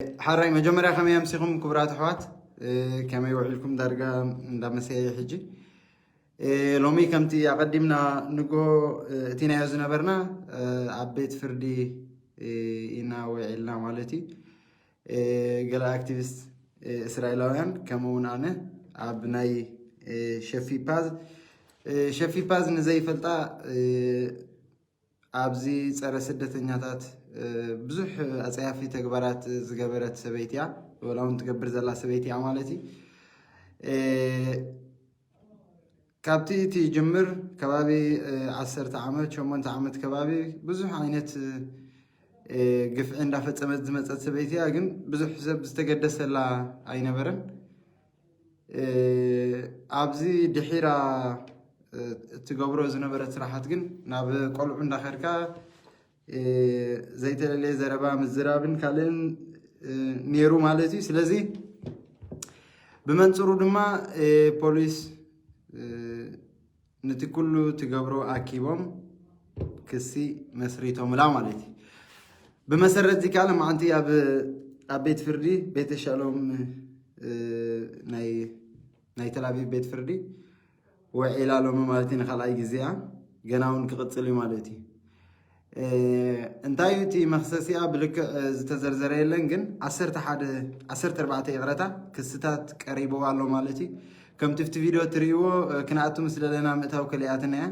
ሓራይ መጀመርያ ከመይ ኣምሲኹም ክቡራት ኣሕዋት? ከመይ ውዒልኩም? ዳርጋ እንዳመሰየ ሕጂ። ሎሚ ከምቲ ኣቐዲምና ንጎ እቲናዮ ዝነበርና ኣብ ቤት ፍርዲ ኢና ውዒልና ማለት እዩ። ገለ ኣክቲቪስት እስራኤላውያን ከምኡ እውን ኣነ ኣብ ናይ ሸፊ ፓዝ ሸፊ ፓዝ ንዘይፈልጣ ኣብዚ ጸረ ስደተኛታት ብዙሕ ኣጸያፊ ተግባራት ዝገበረት ሰበይቲ እያ። ወላ እውን ትገብር ዘላ ሰበይቲ እያ ማለት እዩ። ካብቲ እቲ ጅምር ከባቢ ዓሰርተ ዓመት ሸሞንተ ዓመት ከባቢ ብዙሕ ዓይነት ግፍዒ እንዳፈጸመት ዝመጸት ሰበይቲ እያ። ግን ብዙሕ ሰብ ዝተገደሰላ ኣይነበረን። ኣብዚ ድሒራ እትገብሮ ዝነበረት ስራሓት ግን ናብ ቆልዑ እንዳኸድካ ዘይተለለየ ዘረባ ምዝራብን ካልእን ነይሩ ማለት እዩ። ስለዚ ብመንፅሩ ድማ ፖሊስ ነቲ ኩሉ ትገብሮ ኣኪቦም ክሲ መስሪቶምላ ማለት እዩ። ብመሰረት እዚ ከዓ ሎማዓንቲ ኣብ ኣብ ቤት ፍርዲ ቤተ ሻሎም ናይ ናይ ተላቪቭ ቤት ፍርዲ ውዒላ ሎሚ ማለት እዩ። ንካልኣይ ግዜኣ ገና እውን ክቕፅል እዩ ማለት እዩ። እንታይ እዩ እቲ መክሰሲኣ ብልክዕ ዝተዘርዘረ የለን፣ ግን ዓሰርተ ሓደ ዓሰርተ ኣርባዕተ ይቕረታ ክስታት ቀሪብዋ ኣሎ ማለት እዩ። ከምቲ ፍቲ ቪድዮ እትርእይዎ ክንኣቱ ምስ ደለና ምእታው ከሊኣትና እያ።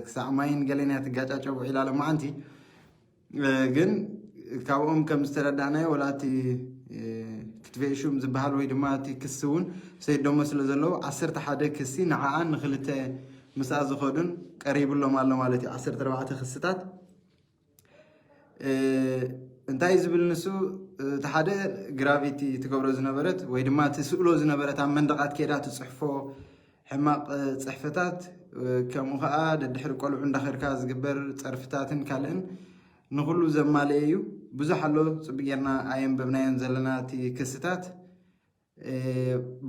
ክሳዕ ማይን ገለን እያ ትጋጫጨው ውዒላ ሎማዓንቲ። ግን ካብኦም ከም ዝተረዳእናዮ ወላ እቲ ክትቤ ሹም ዝበሃል ወይ ድማ እቲ ክሲ እውን ሰይዶሞ ስለ ዘለዉ ዓሰርተ ሓደ ክሲ ንዓኣን ንክልተ ምስኣ ዝኸዱን ቀሪብሎም ኣሎ ማለት እዩ። ዓሰርተ ኣርባዕተ ክስታት እንታይ ዝብል ንሱ እቲ ሓደ ግራቪቲ ትገብሮ ዝነበረት ወይ ድማ ትስእሎ ዝነበረት ኣብ መንደቓት ከይዳ ትፅሕፎ ሕማቕ ፅሕፈታት ከምኡ ከዓ ደድሕሪ ቆልዑ እንዳኸድካ ዝግበር ፀርፍታትን ካልእን ንኩሉ ዘማለየ እዩ። ብዙሕ ኣሎ፣ ፅቡቅ ጌርና ኣየንበብናዮን ዘለና እቲ ክስታት።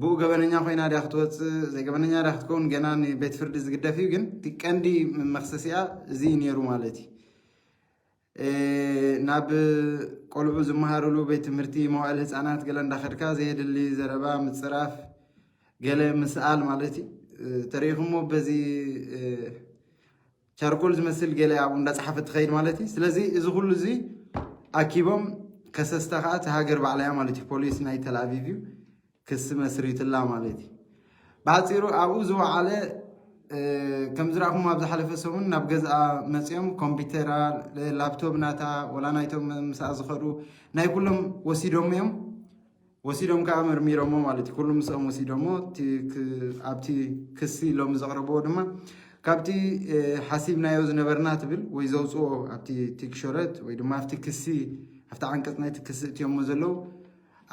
ብኡ ገበነኛ ኮይና ድያ ክትወፅእ ዘይገበነኛ ድያ ክትከውን ገና ንቤት ፍርዲ ዝግደፍ እዩ። ግን እቲ ቀንዲ መክሰሲኣ እዚ እዩ ነይሩ ማለት እዩ። ናብ ቆልዑ ዝመሃርሉ ቤት ትምህርቲ መዋእል ህፃናት ገለ እንዳኸድካ ዘየድሊ ዘረባ ምፅራፍ ገለ ምስኣል ማለት እዩ። ተሪኢኹሞ በዚ ቻርኮል ዝመስል ገለ ኣብኡ እንዳፀሓፈት ትኸይድ ማለት እዩ። ስለዚ እዚ ኩሉ እዚ ኣኪቦም ከሰስታ ከዓ እቲ ሃገር ባዕላያ ማለት እዩ። ፖሊስ ናይ ተልኣቪቭ እዩ ክሲ መስሪትላ ማለት እዩ። ብሓፂሩ ኣብኡ ዝወዓለ ከም ዝረእኹም ኣብ ዝሓለፈ ሰሙን ናብ ገዝኣ መፂኦም ኮምፒተራ ላፕቶፕ ናታ ወላ ናይቶም ምስኣ ዝኸዱ ናይ ኩሎም ወሲዶም እዮም። ወሲዶም ከዓ መርሚሮሞ ማለት እዩ። ኩሉ ምስኦም ወሲዶሞ ኣብቲ ክሲ ሎሚ ዘቕረብዎ ድማ ካብቲ ሓሲብናዮ ዝነበርና ትብል ወይ ዘውፅኦ ኣብቲ ቲክሾረት ወይ ድማ ኣብቲ ክሲ ኣብቲ ዓንቀፅ ናይቲ ክሲ እትዮሞ ዘለዉ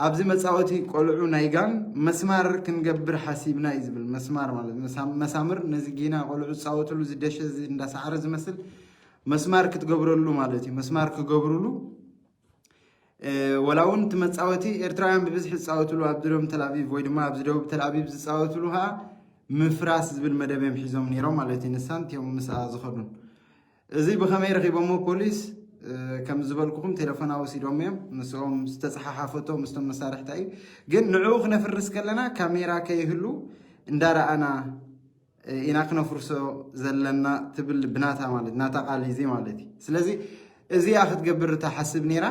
ኣብዚ መፃወቲ ቆልዑ ናይ ጋን መስማር ክንገብር ሓሲብና እዩ ዝብል። መስማር ማለት መሳምር ነዚ ጊና ቆልዑ ዝፃወትሉ ዝደሸ እንዳሰዓረ ዝመስል መስማር ክትገብረሉ ማለት እዩ። መስማር ክገብሩሉ ወላ እውን እቲ መፃወቲ ኤርትራውያን ብብዝሒ ዝፃወትሉ ኣብ ድሮም ተልኣቪቭ ወይ ድማ ኣብዚ ደቡብ ተልኣቪቭ ዝፃወትሉ ከዓ ምፍራስ ዝብል መደብ እዮም ሒዞም ነይሮም ማለት እዩ። ንሳን እቲኦም ምስኣ ዝኸዱን እዚ ብኸመይ ረኺቦሞ ፖሊስ ከም ዝበልኩኹም ቴሌፎና ወሲዶም እዮም። ምስኦም ዝተፀሓሓፈቶ ምስቶም መሳርሕታ እዩ። ግን ንዕኡ ክነፍርስ ከለና ካሜራ ከይህሉ እንዳረኣና ኢና ክነፍርሶ ዘለና ትብል ብናታ ማለት ናታ ቃል እዚ ማለት እዩ። ስለዚ እዚኣ ክትገብር እታ ሓስብ ነይራ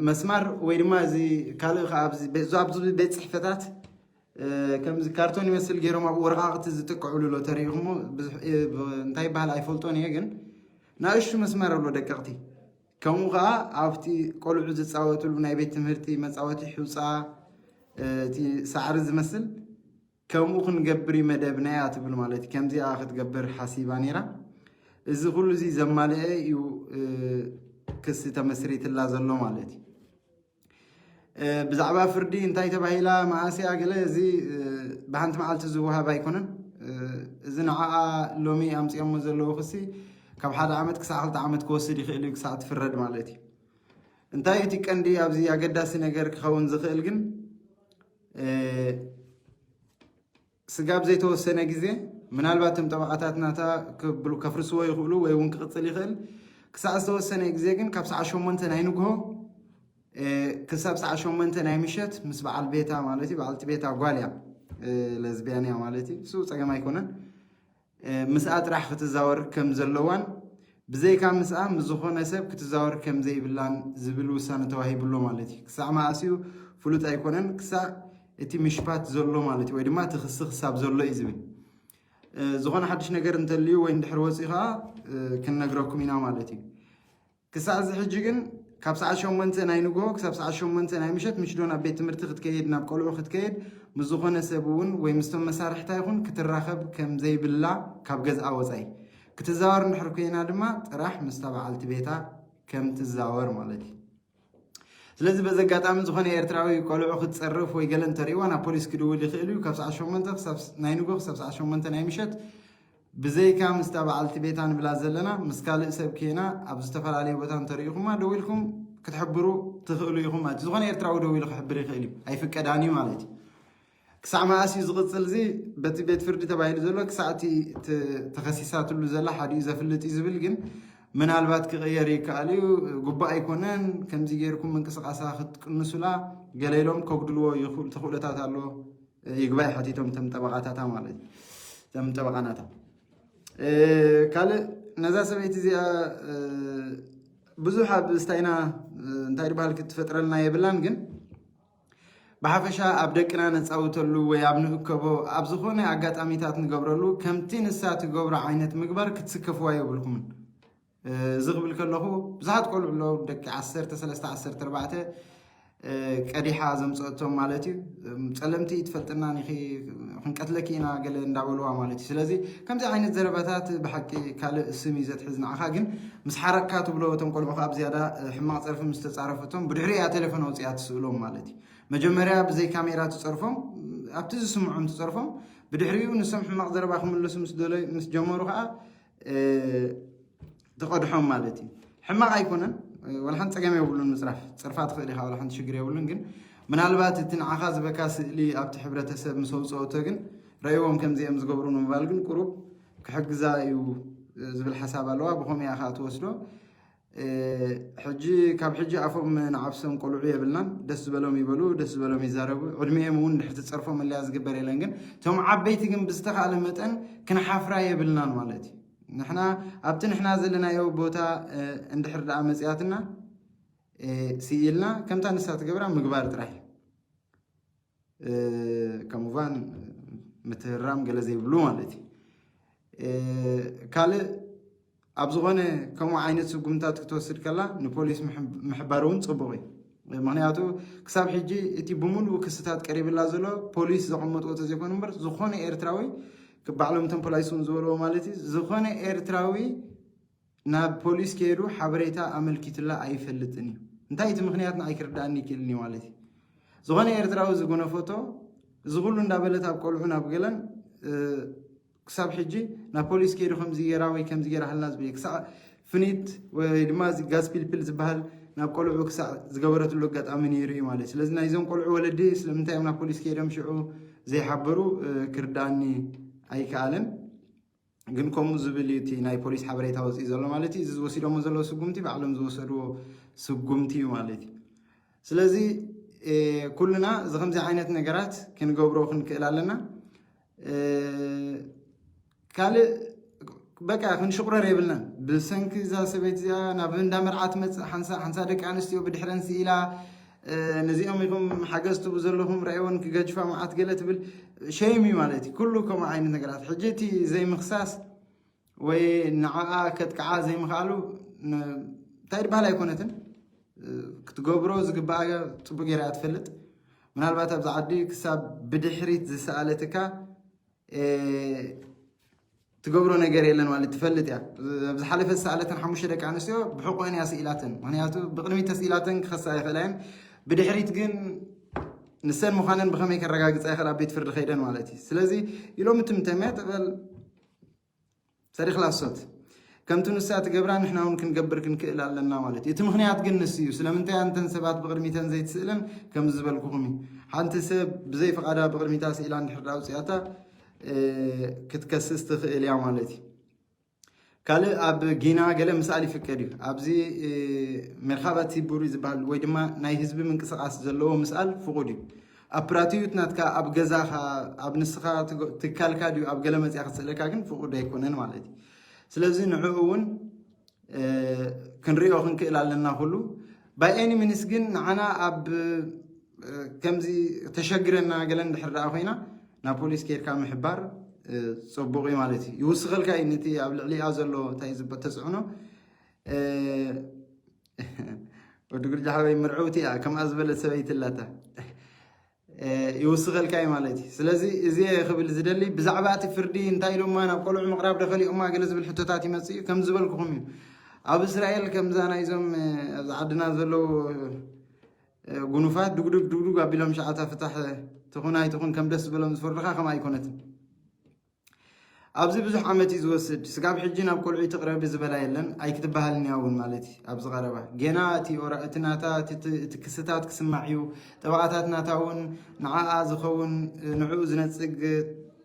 መስማር ወይ ድማ እዚ ካልእ ከዓ ኣብዚ ቤት ጽሕፈታት ከምዚ ካርቶን ይመስል ገይሮም ኣብ ወረቃቅቲ ዝጥቀዕሉ ኣሎ ተሪኢኹሞ እንታይ ይበሃል ኣይፈልጦን እየ ግን ናእሽቱ መስመር ኣሎ ደቀቕቲ ከምኡ ከዓ ኣብቲ ቆልዑ ዝፃወትሉ ናይ ቤት ትምህርቲ መፃወቲ ሕውፃ እቲ ሳዕሪ ዝመስል ከምኡ ክንገብር እዩ መደብና እያ ትብል ማለት እዩ። ከምዚኣ ክትገብር ሓሲባ ነይራ። እዚ ኩሉ እዚ ዘማልአ እዩ ክሲ ተመስሪትላ ዘሎ ማለት እዩ። ብዛዕባ ፍርዲ እንታይ ተባሂላ መኣስያ ገለ እዚ ብሓንቲ መዓልቲ ዝወሃብ ኣይኮነን። እዚ ንዓኣ ሎሚ ኣምፅኦሞ ዘለዉ ክሲ ካብ ሓደ ዓመት ክሳዕ ክልተ ዓመት ክወስድ ይኽእል እዩ ክሳዕ ትፍረድ ማለት እዩ። እንታይ እቲ ቀንዲ ኣብዚ ኣገዳሲ ነገር ክኸውን ዝኽእል ግን ስጋብ ዘይተወሰነ ግዜ ምናልባት እቶም ጠበቓታት ናታ ከፍርስዎ ይኽእሉ ወይ እውን ክቕፅል ይኽእል። ክሳዕ ዝተወሰነ ግዜ ግን ካብ ሰዓት ሸሞንተ ናይ ንግሆ ክሳብ ሰዓት ሸሞንተ ናይ ምሸት ምስ በዓል ቤታ ማለት እዩ። በዓልቲ ቤታ ጓል እያ፣ ለዝቢያን እያ ማለት እዩ። እሱ ፀገም ኣይኮነን። ምስኣ ጥራሕ ክትዛወር ከም ዘለዋን ብዘይካ ምስኣ ምስ ዝኾነ ሰብ ክትዛወር ከም ዘይብላን ዝብል ውሳነ ተዋሂብሎ ማለት እዩ። ክሳዕ መኣስዩ ፍሉጥ ኣይኮነን፣ ክሳዕ እቲ ምሽፓት ዘሎ ማለት እዩ፣ ወይ ድማ እቲ ክሲ ክሳብ ዘሎ እዩ ዝብል። ዝኾነ ሓድሽ ነገር እንተልዩ ወይ እንድሕር ወፂኡ ከዓ ክንነግረኩም ኢና ማለት እዩ። ክሳዕ እዚ ሕጂ ግን ካብ ሰዓት ሸሞንተ ናይ ንጎ ክሳብ ሰዓት ሸሞንተ ናይ ምሸት ምሽዶ ናብ ቤት ትምህርቲ ክትከይድ፣ ናብ ቆልዑ ክትከይድ፣ ምስ ዝኾነ ሰብ እውን ወይ ምስቶም መሳርሕታ ይኹን ክትራኸብ ከም ዘይብላ ካብ ገዝኣ ወፃኢ። ክትዛወር እንድሕር ኮይና ድማ ጥራሕ ምስታ በዓልቲ ቤታ ከም ትዛወር ማለት እዩ። ስለዚ በዚ ኣጋጣሚ ዝኾነ ኤርትራዊ ቆልዑ ክትፀርፍ ወይ ገለ እንተርእይዋ ናብ ፖሊስ ክድውል ይኽእል እዩ። ካብ ሰዓት ሸሞንተ ክሳብ ናይ ንጎ ክሳብ ሰዓት ሸሞንተ ናይ ምሸት ብዘይካ ምስታ በዓልቲ ቤታ ንብላ ዘለና ምስ ካልእ ሰብ ኬና ኣብ ዝተፈላለየ ቦታ እንተርእኹማ ደዊልኩም ክትሕብሩ ትኽእሉ ኢኹም ማለት እዩ። ዝኾነ ኤርትራዊ ደዊሉ ክሕብር ይኽእል እዩ፣ ኣይፍቀዳን እዩ ማለት እዩ። ክሳዕ መኣስ እዩ ዝቕጽል እዚ? በቲ ቤት ፍርዲ ተባሂሉ ዘሎ ክሳዕ እቲ ት- ተኸሲሳትሉ ዘላ ሓዲኡ ዘፍልጥ እዩ ዝብል ግን ምናልባት ክቕየር ይከኣል እዩ። ጉባእ ኣይኮነን፣ ከምዚ ጌርኩም ምንቅስቃሳ ክትቅንሱላ ገለ ኢሎም ከጉድልዎ ይኽእሉ ተኽእሎታት ኣሎ። ይግባይ ሓቲቶም ተም ጠበቃታታ ማለት እዩ። ተም ጠበቃናታ ካልእ ነዛ ሰበይቲ እዚኣ ብዙሕ ኣብ ስታይና እንታይ ድበሃል ክትፈጥረልና የብላን፣ ግን ብሓፈሻ ኣብ ደቅና ነፃውተሉ ወይ ኣብ ንእከቦ ኣብ ዝኾነ ኣጋጣሚታት ንገብረሉ ከምቲ ንሳ ትገብሮ ዓይነት ምግባር ክትስከፍዋ የብልኩምን። እዚ ክብል ከለኹ ብዙሓት ቆልዑ ኣለዉ፣ ደቂ ዓሰርተ ሰለስተ ዓሰርተ ኣርባዕተ ቀዲሓ ዘምፀእቶም ማለት እዩ። ፀለምቲ ትፈልጥና ኒኺ ክንቀትለኪ ኢና ገለ እንዳበልዋ ማለት እዩ። ስለዚ ከምዚ ዓይነት ዘረባታት ብሓቂ ካልእ ስም እዩ ዘትሕዝ ንዓኻ፣ ግን ምስ ሓረቅካ ትብሎ እቶም ቆልዑ ካብ ዝያዳ ሕማቕ ፀርፊ ምስ ተፃረፈቶም ብድሕሪ እያ ቴሌፎን ኣውፅኣ ትስእሎም ማለት እዩ። መጀመርያ ብዘይ ካሜራ ትፀርፎም፣ ኣብቲ ዝስምዖም ትፀርፎም፣ ብድሕሪኡ ንሶም ሕማቕ ዘረባ ክምልሱ ምስ ጀመሩ ከዓ ትቐድሖም ማለት እዩ። ሕማቕ ኣይኮነን፣ ወላ ሓንቲ ፀገም የብሉን ምፅራፍ። ፅርፋ ትኽእል ኢኻ፣ ወላ ሓንቲ ሽግር የብሉን። ግን ምናልባት እቲ ንዓኻ ዝበካ ስእሊ ኣብቲ ሕብረተሰብ ምስ ኣውፅኦቶ ግን ረእይዎም ከምዚኦም ዝገብሩ ንምባል ግን ቁሩብ ክሕግዛ እዩ ዝብል ሓሳብ ኣለዋ። ብኸምኡ እያ ከዓ ትወስዶ። ሕጂ ካብ ሕጂ ኣፎም ንዓብሶም ቆልዑ የብልናን። ደስ ዝበሎም ይበሉ፣ ደስ ዝበሎም ይዛረቡ። ዕድሚኦም እውን ድሕርቲ ፀርፎም መለያ ዝግበር የለን። ግን እቶም ዓበይቲ ግን ብዝተኻእለ መጠን ክንሓፍራ የብልናን ማለት እዩ። ንሕና ኣብቲ ንሕና ዘለናዮ ቦታ እንድሕር ደኣ መፅያትና ስኢልና ከምታ ንሳ ትገብራ ምግባር ጥራሕ እዩ። ከሙቫን ምትህራም ገለ ዘይብሉ ማለት እዩ። ካልእ ኣብ ዝኾነ ከምኡ ዓይነት ስጉምታት ክትወስድ ከላ ንፖሊስ ምሕባር እውን ፅቡቕ እዩ። ምክንያቱ ክሳብ ሕጂ እቲ ብምሉእ ክስታት ቀሪብላ ዘሎ ፖሊስ ዘቐመጥዎ ተዘይኮኑ እምበር ዝኾነ ኤርትራዊ ባዕሎም እቶም ፖላይስ እውን ዝበልዎ ማለት እዩ፣ ዝኾነ ኤርትራዊ ናብ ፖሊስ ከይዱ ሓበሬታ ኣመልኪቱላ ኣይፈልጥን እዩ። እንታይ እቲ ምክንያት ንዓይ ክርዳእኒ ይክእልኒ ማለት እዩ። ዝኾነ ኤርትራዊ ዝጎነፈቶ እዚ ኩሉ እንዳበለት ኣብ ቆልዑ ናብ ገለን ክሳብ ሕጂ ናብ ፖሊስ ከይዱ ከምዚ ገይራ ወይ ከምዚ ገይራ ሃልና ዝብል ክሳዕ ፍኒት ወይ ድማ እዚ ጋዝ ፒልፒል ዝበሃል ናብ ቆልዑ ክሳዕ ዝገበረትሉ ኣጋጣሚ ነይሩ እዩ ማለት እዩ። ስለዚ ናይዞም ቆልዑ ወለዲ ስለምንታይ እዮም ናብ ፖሊስ ከይዶም ሽዑ ዘይሓበሩ ክርዳእኒ ኣይከኣለን። ግን ከምኡ ዝብል እዩ እቲ ናይ ፖሊስ ሓበሬታ ወፅዩ ዘሎ ማለት እዩ። እዚ ዝወሲዶሞ ዘለዉ ስጉምቲ ባዕሎም ዝወሰድዎ ስጉምቲ እዩ ማለት እዩ። ስለዚ ኩልና እዚ ከምዚ ዓይነት ነገራት ክንገብሮ ክንክእል ኣለና። ካልእ በቃ ክንሽቁረር የብልናን። ብሰንኪ እዛ ሰበይቲ እዚኣ ናብ እንዳ መርዓ ትመፅእ ሓንሳ ሓንሳ ደቂ ኣንስትዮ ብድሕረን ስኢላ ነዚኦም ኢኹም ሓገዝ ትቡ ዘለኹም ረእይወን ክገጅፋ መዓት ገለ ትብል ሸይም እዩ ማለት እዩ። ኩሉ ከምኡ ዓይነት ነገራት ሕጂ እቲ ዘይምኽሳስ ወይ ንዓኣ ከጥቅዓ ዘይምኽኣሉ እንታይ ድበሃል ኣይኮነትን። ክትገብሮ ዝግባኣ ፅቡቅ ገይራ እያ ትፈልጥ። ምናልባት ኣብዚ ዓዲ ክሳብ ብድሕሪት ዝሰኣለትካ ትገብሮ ነገር የለን ማለት ትፈልጥ እያ። ኣብ ዝሓለፈ ዝሰኣለተን ሓሙሽተ ደቂ ኣንስትዮ ብሕቆን እያ ስኢላተን። ምክንያቱ ብቅድሚት ተስኢላተን ክኸሳ ይኽእላ እየን። ብድሕሪት ግን ንሰን ምዃነን ብኸመይ ከረጋግፃ ይኽእል? ኣብ ቤት ፍርዲ ከይደን ማለት እዩ። ስለዚ ኢሎም ትምተምያ ትበል ሰሪኽላ ሶት ከምቲ ንሳ ትገብራ ንሕና እውን ክንገብር ክንክእል ኣለና ማለት እዩ። እቲ ምክንያት ግን ንሱ እዩ። ስለምንታይ ኣንተን ሰባት ብቕድሚተን ዘይትስእለን ከምዚ ዝበልኩኹም እዩ። ሓንቲ ሰብ ብዘይ ፍቓዳ ብቕድሚታ ስኢላ እንድሕር ዳ ኣውፅኣታ ክትከስስ ትኽእል እያ ማለት እዩ። ካልእ ኣብ ጊና ገለ ምስኣል ይፍቀድ እዩ። ኣብዚ እ፣ መርኻባ ቲቡሪ ዝበሃል ወይ ድማ ናይ ህዝቢ ምንቅስቓስ ዘለዎ ምስኣል ፍቑድ እዩ። ኣብ ፕራትዩት ናትካ፣ ኣብ ገዛኻ፣ ኣብ ንስኻ ትገ- ትካልካ ድዩ ኣብ ገለ መፅያ ክትስእለካ ግን ፍቑድ ኣይኮነን ማለት እዩ። ስለዚ ንዕኡ እውን እ፣ ክንሪኦ ክንክእል ኣለና። ኩሉ ባይ ኤኒ ሚንስ ግን ንዓና ኣብ እ፣ ከምዚ ተሸግረና ገለ እንድሕር ደኣ ኮይና ናብ ፖሊስ ኬድካ ምሕባር እ፣ ፅቡቕ እዩ ማለት እዩ። ይውስኸልካ እዩ ነቲ ኣብ ልዕሊኣ ዘሎ እንታይ ዝበ ተፅዕኖ እ፣ ወዲ ግርጃ ሓወይ፣ ምርዕውቲ እያ፣ ከምኣ ዝበለት ሰበይቲ ኣላታ። እ፣ ይውስኸልካ እዩ ማለት እዩ። ስለዚ እዚ እየ ክብል ዝደሊ፣ ብዛዕባ እቲ ፍርዲ እንታይ ኢሎማ፣ ናብ ቆልዑ ምቕራብ ዶ ከሊኦማ ገለ ዝብል ሕቶታት ይመጽእ እዩ። ከም ዝበልኩኹም እዩ፣ ኣብ እስራኤል ከምዛ ናይዞም እ፣ ኣብዚ ዓድና ዘለዉ እ፣ ጉኑፋት ድጉዱግ ድጉዱግ ኣቢሎም ሸዓታ ፍታሕ ትኹን ኣይትኹን ከም ደስ ዝበሎም ዝፈርዱኻ ከም ኣይኮነትን። ኣብዚ ብዙሕ ዓመት እዩ ዝወስድ። ስጋብ ሕጂ ናብ ቆልዑ ትቕረቢ ዝበላ የለን፣ ኣይክትበሃልን እያ እውን ማለት እዩ። ኣብዚ ቀረባ ገና እቲ ኦራ- እቲ ናታ እቲ እቲ ክስታት ክስማዕ እዩ። ጠበቓታት ናታ እውን ንዓኣ ዝኸውን ንዕኡ ዝነጽግ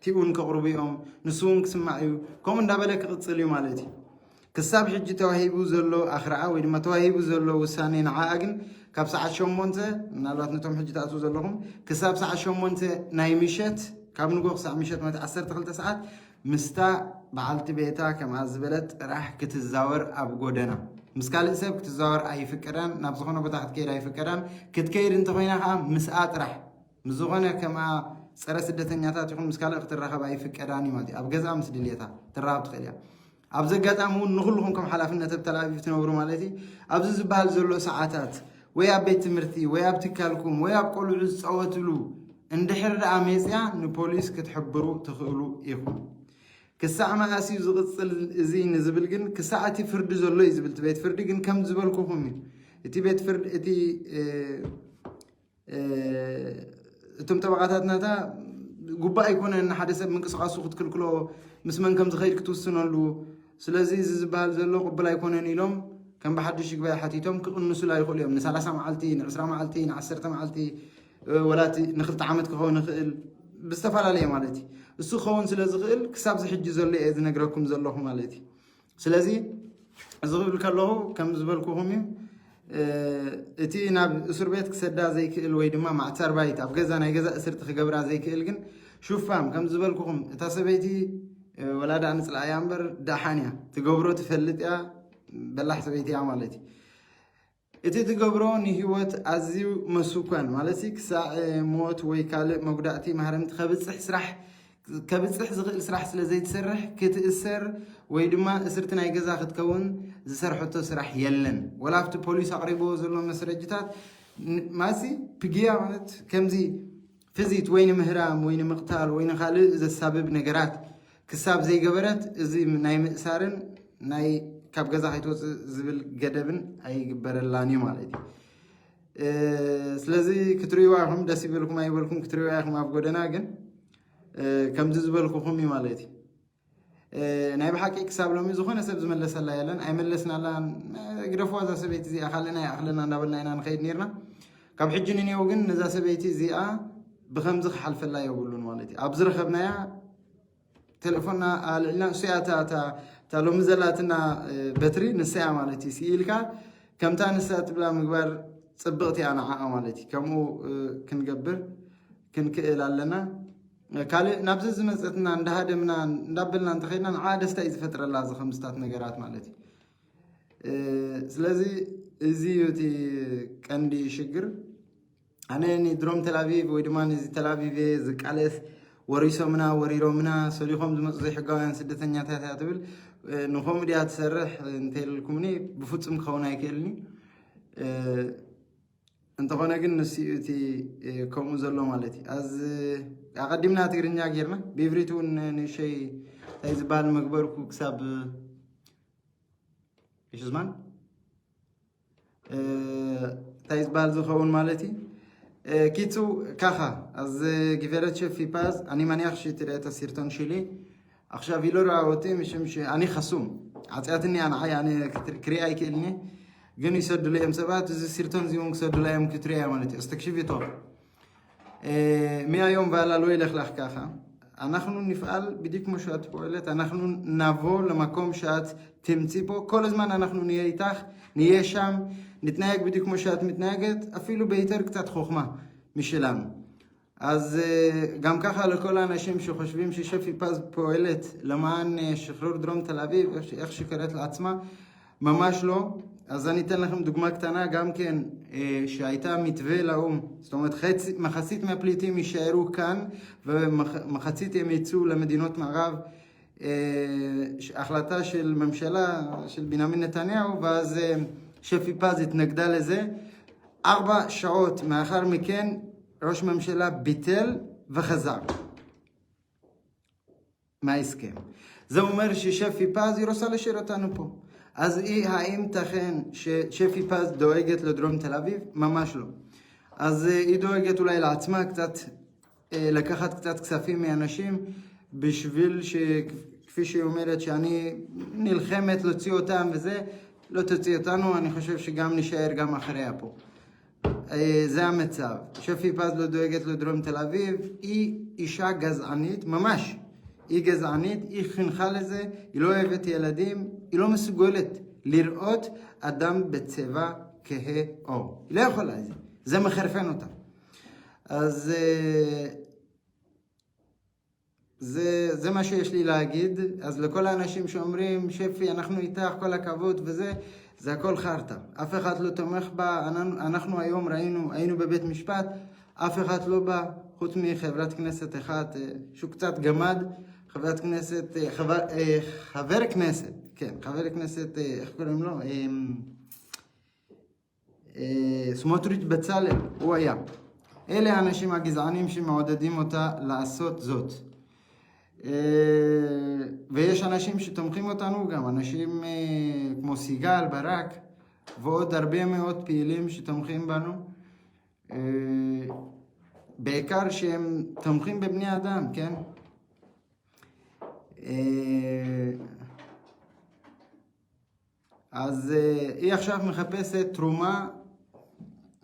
ቲኡን ከቕርቡ እዮም። ንሱ እውን ክስማዕ እዩ። ከምኡ እንዳበለ ክቕጽል እዩ ማለት እዩ። ክሳብ ሕጂ ተዋሂቡ ዘሎ ኣኽርዓ ወይ ድማ ተዋሂቡ ዘሎ ውሳኔ ንዓኣ ግን ካብ ሰዓት ሸሞንተ፣ ምናልባት ነቶም ሕጂ ትኣትዉ ዘለኹም፣ ክሳብ ሰዓት ሸሞንተ ናይ ምሸት፣ ካብ ንጎ ክሳብ ምሸት ማለት ዓሰርተ ክልተ ሰዓት ምስታ በዓልቲ ቤታ ከምኣ ዝበለት ጥራሕ ክትዛወር ኣብ ጎደና። ምስ ካልእ ሰብ ክትዛወር ኣይፍቀዳን፣ ናብ ዝኾነ ቦታ ክትከይድ ኣይፍቀዳን። ክትከይድ እንተኾይና ከዓ ምስኣ ጥራሕ። ምስ ዝኾነ ከምኣ ጸረ ስደተኛታት ይኹን ምስ ካልእ ክትራኸብ ኣይፍቀዳን እዩ ማለት እዩ። ኣብ ገዝኣ ምስ ድልየታ ትራኸብ ትኽእል እያ። ኣብዚ ኣጋጣሚ እውን ንኹልኹም ከም ሓላፍነት ኣብ ተል ኣቪቭ ትነብሩ ማለት እዩ፣ ኣብዚ ዝበሃል ዘሎ ሰዓታት ወይ ኣብ ቤት ትምህርቲ ወይ ኣብ ትካልኩም ወይ ኣብ ቆልዑ ዝፃወትሉ እንድሕር ደኣ መፅያ ንፖሊስ ክትሕብሩ ትኽእሉ ኢኹም። ክሳዕ መኣስ እዩ ዝቕፅል እዚ ንዝብል ግን ክሳዕ እቲ ፍርዲ ዘሎ እዩ ዝብል እቲ ቤት ፍርዲ ግን ከም ዝበልኩኹም እዩ። እቲ ቤት ፍርዲ እቲ እ፣ እ፣ እቶም ጠበቓታት ናታ ጉባእ ኣይኮነን ንሓደ ሰብ ምንቅስቃሱ ክትክልክሎ ምስ መን ከም ዝኸይድ ክትውስነሉ። ስለዚ እዚ ዝበሃል ዘሎ ቅቡል ኣይኮነን ኢሎም ከም ብሓድሽ ይግባይ ሓቲቶም ክቕንሱላ ይኽእሉ እዮም። ንሰላሳ መዓልቲ፣ ንዕስራ መዓልቲ፣ ንዓሰርተ መዓልቲ እ፣ ወላ እቲ ንክልተ ዓመት ክኸውን ይኽእል ብዝተፈላለየ ማለት እዩ። እሱ ክኸውን ስለ ዝኽእል ክሳብ እዚ ሕጂ ዘሎ እየ ዝነግረኩም ዘለኹ ማለት እዩ። ስለዚ እዚ ክብል ከለኹ ከም ዝበልኩኹም እዩ እ፣ እቲ ናብ እስር ቤት ክሰዳ ዘይክእል ወይ ድማ ማዕተር ባይት ኣብ ገዛ ናይ ገዛ እስርቲ ክገብራ ዘይክእል ግን ሹፋም ከም ዝበልኩኹም እታ ሰበይቲ እ፣ ወላ ደኣ ንፅልኣያ እምበር ደሓን እያ ትገብሮ ትፈልጥ እያ በላሕ ሰበይቲ እያ ማለት እዩ። እቲ ትገብሮ ንህይወት ኣዝዩ መስኳን ማለት ክሳዕ ሞት ወይ ካልእ መጉዳእቲ ማህረምቲ ከብፅሕ ስራሕ ከብፅሕ ዝኽእል ስራሕ ስለ ዘይትሰርሕ ክትእሰር ወይ ድማ እስርቲ ናይ ገዛ ክትከውን ዝሰርሐቶ ስራሕ የለን። ወላ ኣብቲ ፖሊስ ኣቕሪብዎ ዘሎ መስረጅታት ማሲ ፕግያ ማለት ከምዚ ፍዚት ወይ ንምህራም ወይ ንምቕታል ወይ ንኻልእ ዘሳብብ ነገራት ክሳብ ዘይገበረት እዚ ናይ ምእሳርን ናይ ካብ ገዛ ከይትወፅእ ዝብል ገደብን ኣይግበረላን እዩ ማለት እዩ። ስለዚ ክትርእይዋ ኢኹም ደስ ይበልኩም ኣይበልኩም ክትርእይዋ ኢኹም ኣብ ጎደና ግን ከምዚ ዝበልኩኹም እዩ ማለት እዩ። ናይ ብሓቂ ክሳብ ሎሚ ዝኾነ ሰብ ዝመለሰላ የለን ኣይመለስናላን። ግደፍዋ እዛ ሰበይቲ እዚኣ ካልእ ናይ ኣኽለና እንዳበልና ኢና ንኸይድ ነርና። ካብ ሕጂ ንኔው ግን ነዛ ሰበይቲ እዚኣ ብከምዚ ክሓልፈላ የብሉን ማለት እዩ ኣብ ዝረኸብናያ ተሌፎና ኣልዕልና ንስያ እታ ሎሚ ዘላትና በትሪ ንስያ ማለት እዩ ስኢልካ ከምታ ንሳ ትብላ ምግባር ፅብቕቲ እያ ንዓኣ ማለት እዩ ከምኡ ክንገብር ክንክእል ኣለና። ካልእ ናብዚ ዝመፀትና እንዳሃደምና እንዳበልና እንተኸድና ንዓ ደስታ እዩ ዝፈጥረላ እዚ ከምስታት ነገራት ማለት እዩ። ስለዚ እዚ እዩ እቲ ቀንዲ ሽግር። ኣነ ንድሮም ተላቪቭ ወይ ድማ ንዚ ተላቪቭ ዝቃለስ ወሪሶምና ወሪሮምና ሰሊኾም ዝመፁ ዘይሕጋውያን ስደተኛታት እያ ትብል። ንኸምኡ ድያ ትሰርሕ እንተልኩምኒ ብፍፁም ክኸውን ኣይክእልኒ። እንተኾነ ግን ንሱ እዩ እቲ ከምኡ ዘሎ ማለት እዩ። ኣዝ ኣቐዲምና ትግርኛ ጌርና ብኢብሪት እውን ንእሸይ እንታይ ዝበሃል መግበርኩ ክሳብ ይሽዝማን እንታይ ዝበሃል ዝኸውን ማለት እዩ። ኪቱ ካኻ ኣዝ ጊቨረት ሸፊ ፓዝ ኣኒ ማንያኽ ሽትደ ተሲርቶን ሽሊ ኣኽሻ ቪሎራ ወቲ ምሽምሽ ኣኒ ኸሱም ዓፅያትኒ ኣንዓይ ኣነ ክሪኣ ኣይክእልኒ። ግን ይሰድሉ እዮም ሰባት እዚ ሲርቶን እዚውን ክሰድሉ እዮም ክትሪያ ማለት እዩ። ኣስተክሽፊቶ ሚያዮም ቫላሎ ይለኽላኽካ ኻ אנחנו נפעל בדיוק כמו שאת פועלת, אנחנו נבוא למקום שאת תמצאי פה, כל הזמן אנחנו נהיה איתך, נהיה שם, נתנהג בדיוק כמו שאת מתנהגת, אפילו ביותר קצת חוכמה משלנו. אז אה, גם ככה לכל האנשים שחושבים ששפי פז פועלת למען אה, שחרור דרום תל אביב, איך ש- איך שקוראת לעצמה, ממש לא. אז אני אתן לכם דוגמה קטנה גם כן, אה, שהייתה מתווה לאו"ם, זאת אומרת חצי, מחצית מהפליטים יישארו כאן ומחצית הם יצאו למדינות מערב, אה, ש- החלטה של ממשלה של בנימין נתניהו, ואז אה, שפי פז התנגדה לזה. ארבע שעות מאחר מכן ראש ממשלה ביטל וחזר מההסכם. זה אומר ששפי פז היא רוצה להשאיר אותנו פה. אז היא, האם תכן ששפי פז דואגת לדרום תל אביב? ממש לא. אז אה, היא דואגת אולי לעצמה קצת, אה, לקחת קצת כספים מאנשים בשביל שכפי שהיא אומרת שאני נלחמת להוציא אותם וזה, לא תוציא אותנו, אני חושב שגם נשאר גם אחריה פה. אה, זה המצב. שפי פז לא דואגת לדרום תל אביב, היא אישה גזענית, ממש. היא גזענית, היא חינכה לזה, היא לא אוהבת ילדים, היא לא מסוגלת לראות אדם בצבע כהה עור. היא לא יכולה את זה, זה מחרפן אותה. אז אה, זה, זה מה שיש לי להגיד. אז לכל האנשים שאומרים, שפי, אנחנו איתך, כל הכבוד וזה, זה הכל חרטא. אף אחד לא תומך בה. אנחנו, אנחנו היום ראינו, היינו בבית משפט, אף אחד לא בא, חוץ מחברת כנסת אחת, אה, שהוא קצת גמד, חברת כנסת, אה, חבר, אה, חבר כנסת, כן, חבר כנסת, אה, איך קוראים לו? אה, אה, סמוטריץ' בצלאל, הוא היה. אלה האנשים הגזענים שמעודדים אותה לעשות זאת. אה, ויש אנשים שתומכים אותנו, גם אנשים אה, כמו סיגל, ברק, ועוד הרבה מאוד פעילים שתומכים בנו. אה, בעיקר שהם תומכים בבני אדם, כן? אה, אז אה, היא עכשיו מחפשת תרומה,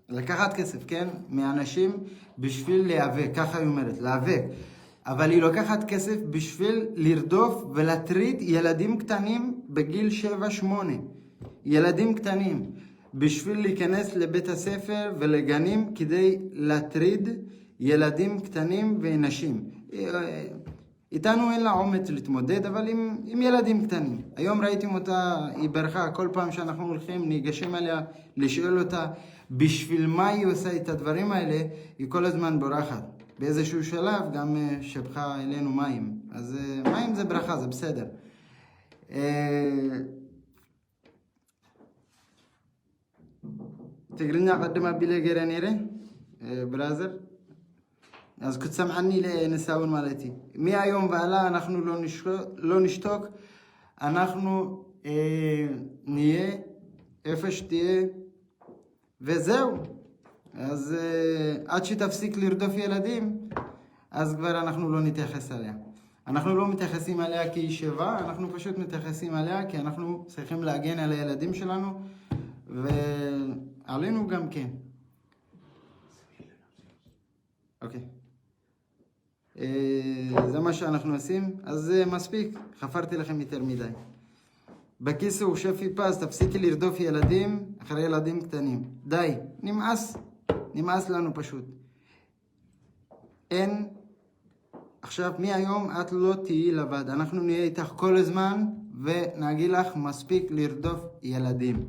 לקחת כסף, כן? מאנשים בשביל להיאבק, ככה היא אומרת, להיאבק. אבל היא לוקחת כסף בשביל לרדוף ולהטריד ילדים קטנים בגיל שבע שמונה. ילדים קטנים. בשביל להיכנס לבית הספר ולגנים כדי להטריד ילדים קטנים ונשים. אה, איתנו אין לה אומץ להתמודד, אבל עם, עם ילדים קטנים. היום ראיתם אותה, היא ברחה, כל פעם שאנחנו הולכים, ניגשים אליה לשאול אותה בשביל מה היא עושה את הדברים האלה, היא כל הזמן בורחת. באיזשהו שלב גם אה, שבחה אלינו מים. אז אה, מים זה ברכה, זה בסדר. אה, ትግርኛ ቀድም ኣቢለ ገይረ ነይረ ብራዘር። אז ክትሰምዓኒ ኢለ ንሳ እውን ማለት እዩ። ሚያ ዮም ባላ ኣናኽኑ ሎንሽቶክ ኣናኽኑ ንየ ኤፈሽትየ וזהו. אז עד שתפסיק לרדוף ילדים אז כבר אנחנו לא נתייחס אליה. אנחנו לא מתייחסים אליה כאיש שבע, אנחנו פשוט מתייחסים אליה כי אנחנו צריכים להגן על הילדים שלנו ועלינו גם כן. אוקיי. אה, זה מה שאנחנו עושים, אז זה מספיק, חפרתי לכם יותר מדי. בקיצור, שפי פז, תפסיקי לרדוף ילדים אחרי ילדים קטנים. די, נמאס. נמאס לנו פשוט. אין, עכשיו מהיום את לא תהיי לבד, אנחנו נהיה איתך כל הזמן ונגיד לך מספיק לרדוף ילדים.